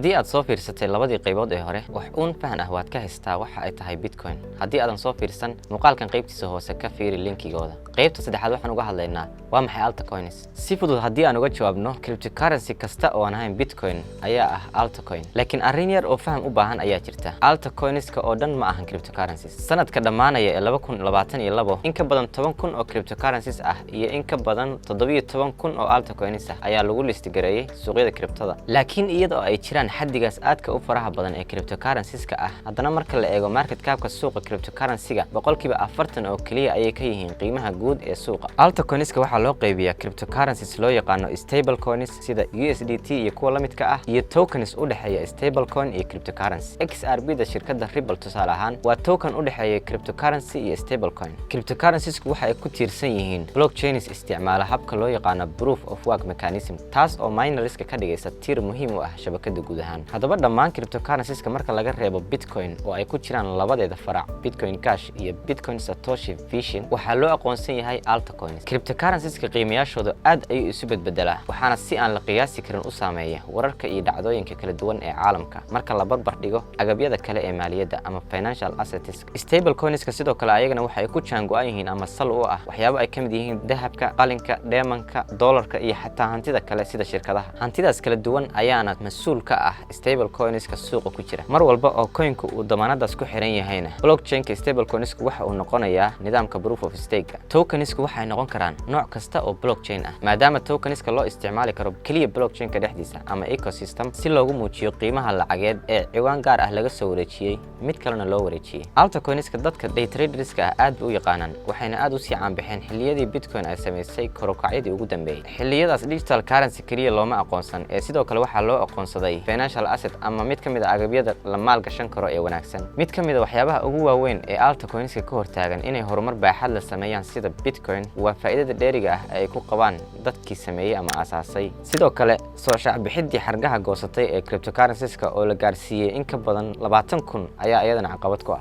Haddii aad soo fiirsatay labadii qaybood ee hore, wax uun fahan ah waad ka haystaa waxa ay tahay Bitcoin. Haddii aadan soo fiirsan muuqaalkan, qaybtiisa hoose ka fiiri linkigooda. Qaybta saddexaad waxaan uga hadlaynaa waa maxay altcoins. Si fudud haddii aan uga jawaabno, cryptocurrency kasta oo aan ahayn Bitcoin ayaa ah altcoin. Laakiin arrin yar oo faham u baahan ayaa jirta: altcoinska oo dhan ma ahan cryptocurrencies. Sanadka dhammaanaya ee 2022, in ka badan 10,000 oo cryptocurrencies ah iyo in ka badan 17,000 oo altcoins ah ayaa lagu list gareeyey suuqyada cryptada. Laakiin iyadoo ay jiraan xaddigaas aadka u faraha badan ee cryptocurrencies-ka ah, haddana marka la eego market capka suuqa cryptocurrency-ga, 40% oo keliya ayay ka yihiin qiimaha guud ee suuqa. Altcoinska waxaa loo qaybiyaa cryptocurrencies loo yaqaano stable coins, sida USDT iyo kuwa la midka ah, iyo tokens u dhexeeya stable coin iyo cryptocurrency. XRP da shirkadda Ripple, tusaale ahaan, waa token u dhexeeya cryptocurrency iyo stable coin. Cryptocurrenciesku waxa ay ku tiirsan yihiin blockchains isticmaala habka loo yaqaano proof of work mechanism, taas oo minerska ka dhigaysa tiir muhiim u ah shabakada guud ahaan. Haddaba, dhammaan cryptocurrencieska marka laga reebo Bitcoin, oo ay ku jiraan labadeeda farac, Bitcoin Cash iyo Bitcoin Satoshi Vision, waxaa loo aqoonsan yahay altcoins. Cryptocurrencieska qiimayaashooda aad ayuu isu bedbedelaa, waxaana si aan la qiyaasi karin u saameeya wararka iyo dhacdooyinka kala duwan ee caalamka marka la barbar dhigo agabyada kale ee maaliyadda ama financial assets. Stable coinska sidoo kale ayagana waxay ku jaango-an yihiin ama sal u ah waxyaabo ay ka mid yihiin dahabka, qalinka, dheemanka, doolarka iyo xataa hantida kale sida shirkadaha. Hantidaas kala duwan ayaana mas-uul ka ah stable coinska suuqa ku jira. Mar walba oo coinku uu damaanadaas ku xiran yahayna, blockchainka stable coinsku waxa uu noqonayaa nidaamka proof of stake. Tokensku waxay noqon karaan nooc kasta oo blockchain ah, maadaama tokenska loo isticmaali karo keliya blockchainka dhexdiisa ama ecosystem si loogu muujiyo qiimaha lacageed ee ciwaan gaar ah laga soo wareejiyey mid kalena loo wareejiyey. Altcoinska dadka day traderska ah aad bay u yaqaanaan, waxayna aad usii caanbaxeen xilliyadii Bitcoin ay samaysay korukacyadii ugu dambeeyey. Xilliyadaas digital currency keliya looma aqoonsan ee sidoo kale waxaa loo aqoonsaday financial asset ama mid ka mid a agabyada la maalgashan karo ee wanaagsan. Mid ka mid a waxyaabaha ugu waaweyn ee altcoinska ka hortaagan inay horumar baaxad la sameeyaan sida Bitcoin waa faa'iidada dheeriga ah ee ay ku qabaan dadkii sameeyey ama aasaasay. Sidoo kale, soo shaacbixidii xargaha goosatay ee cryptocurrencies-ka oo la gaarsiiyey in ka badan 20,000 ayaa iyadana caqabad ku ah.